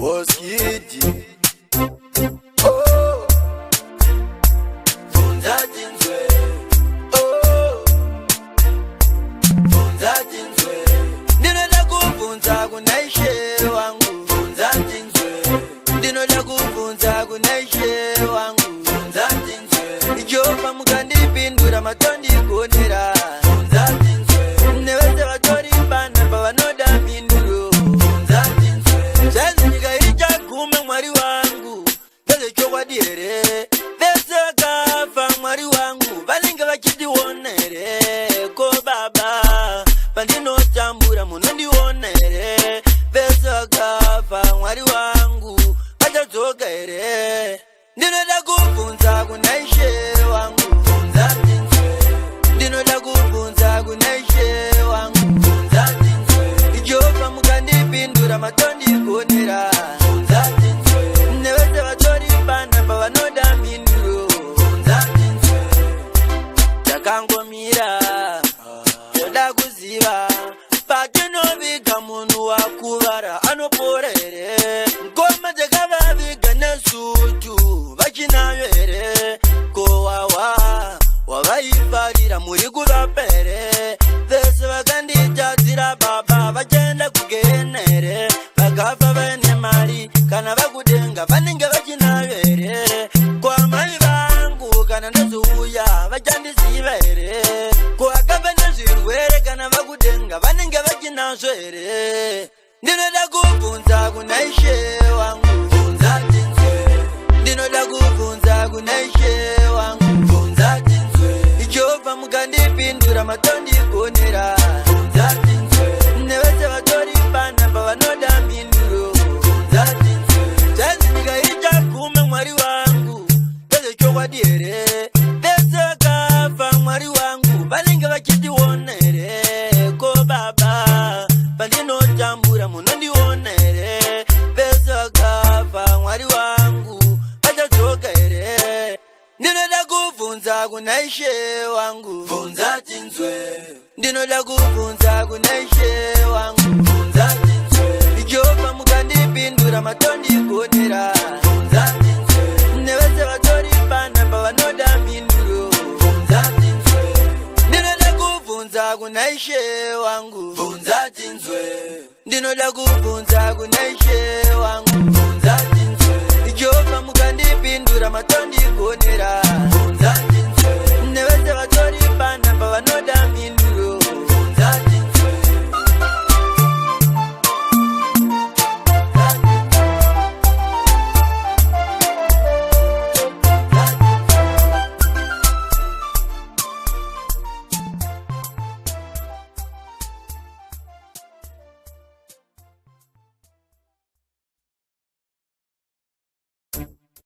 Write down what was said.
Oskidi. Oh. Bvunza tinzwe. Oh. Bvunza tinzwe. Ndinoda kubvunza kuna Ishe wangu. Bvunza tinzwe. Ndinoda kubvunza kuna Ishe wangu. Bvunza tinzwe. Jehovha, mukandipindura, matondigonera. Bvunza tinzwe. Nevese vatori panapa vanoda mhinduro. Bvunza tinzwe. Zvanzi nyika ichaguma, Mwari wangu, ndezvechokwadi here? Vese vakafa, Mwari wangu, vanenge vachitiona here? Ko baba, pandinotambura munondiona here? Vese vakafa, Mwari wangu, vachadzoka here? Ndinoda kubvunza kuna Ishe wangu. Bvunza tinzwe. Ndinoda kubvunza kuna Ishe wangu. Bvunza tinzwe. Jehovha, mukandipindura, matondigonera. Bvunza tinzwe. Nevese vatori panapa vanoda mhinduro. Bvunza tinzwe. Takangomira, toda kuziva, patinoviga munhu wakuvara anopora here? Ngoma dzakavaviga nesutu vachinayo here? Kowawa wavaifarira muri kuvapa here? Vese vakanditadzira, baba, vachaenda kugehena here? Vakafa vaine mari, kana vakudenga vanenge vachinayo here? Kwamai vangu kana ndozouya vachandiziva here? Ko akava nezvirwere, kana vakudenga vanenge vachinazvo here? Ndinoda kubvunza kuna Ishe wangu. Bvunza tinzwe. Ndinoda kubvunza kuna Ishe wangu. Bvunza tinzwe. Jehovha, mukandipindura, matondigonera. Bvunza tinzwe. Nevese vatori panapa vanoda mhinduro. Bvunza tinzwe. Zvanzi nyika ichaguma, Mwari wangu, ndezvechokwadi here? Vese vakafa, Mwari wangu, vanenge vachitiona here? Ko baba, pandinotambura munondiona here? Vese vakafa, Mwari wangu, vachadzoka here? Ndinoda kubvunza kuna Ishe wangu. Bvunza tinzwe. Ndinoda kubvunza kuna Ishe wangu. Bvunza tinzwe. Jehovha, mukandipindura, matondigonera. Bvunza tinzwe. Nevese vatori panapa vanoda mhinduro. Bvunza tinzwe. Ndinoda kubvunza kuna Ishe wangu. Bvunza tinzwe. Ndinoda kubvunza kuna Ishe wangu. Bvunza tinzwe. Jehovha, mukandipindura, matondigonera.